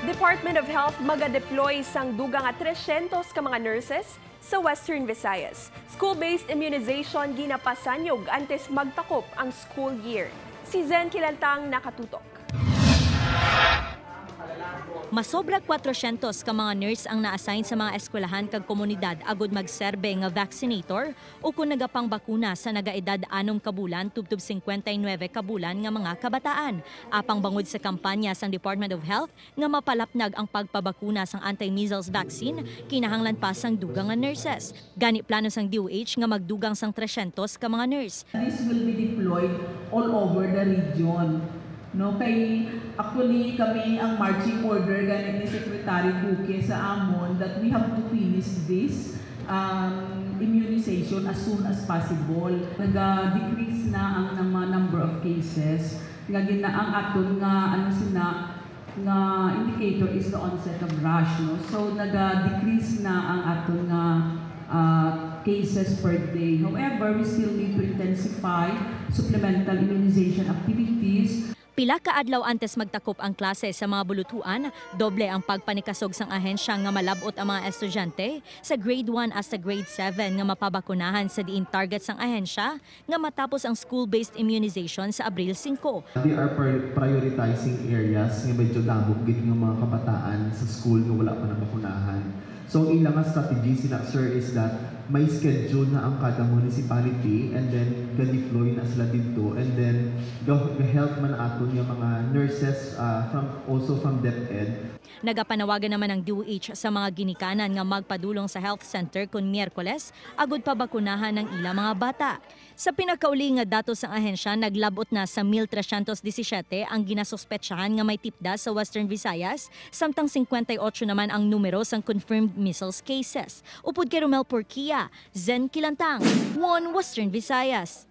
Department of Health maga-deploy sang dugang nga 300 ka mga nurses sa Western Visayas. School-based immunization ginapasanyog antes magtakop ang school year. Si Zen Kilantang, nakatutok. Masobra 400 ka mga nurse ang na-assign sa mga eskwelahan kag komunidad agud magserbe nga vaccinator o kung nagapang bakuna sa nagaedad 6 ka bulan tubtob 59 ka bulan nga mga kabataan. Apang bangod sa kampanya sang Department of Health nga mapalapnag ang pagpabakuna sang anti-measles vaccine, kinahanglan pa sang dugang nga nurses. Gani plano sang DOH nga magdugang sang 300 ka mga nurse. This will be deployed all over the region. No, kay actually kami, ang marching order gani ni Secretary Duque sa amon that we have to finish this immunization as soon as possible. Naga-decrease na ang number of cases nga gina ang aton nga ano sina nga indicator is the onset of rash, no? So naga-decrease na ang aton nga cases per day. However, we still need to intensify supplemental immunization activities. Pila ka adlaw antes magtakop ang klase sa mga bulutuan, doble ang pagpanikasog sang ahensya nga malabot ang mga estudyante sa grade 1 hasta grade 7 nga mapabakunahan sa diin target sang ahensya nga matapos ang school-based immunization sa Abril 5. They are prioritizing areas nga medyo damo gid nga mga kabataan sa school nga wala pa nabakunahan. So ang ilang nga strategy sila, sir, is that may schedule na ang kada municipality and then ga-deploy na sila dito and then ga-help man aton yung mga nurses from also from DepEd. Nagapanawagan naman ang DOH sa mga ginikanan nga magpadulong sa health center kon Miyerkules agud pabakunahan ng ilang mga bata. Sa pinakauli nga datos sang ahensya, naglabot na sa 1,317 ang ginasuspetsahan nga may tipda sa Western Visayas, samtang 58 naman ang numero sang confirmed measles cases. Upod kay Romel Porquia, Zen Kilantang, One Western Visayas.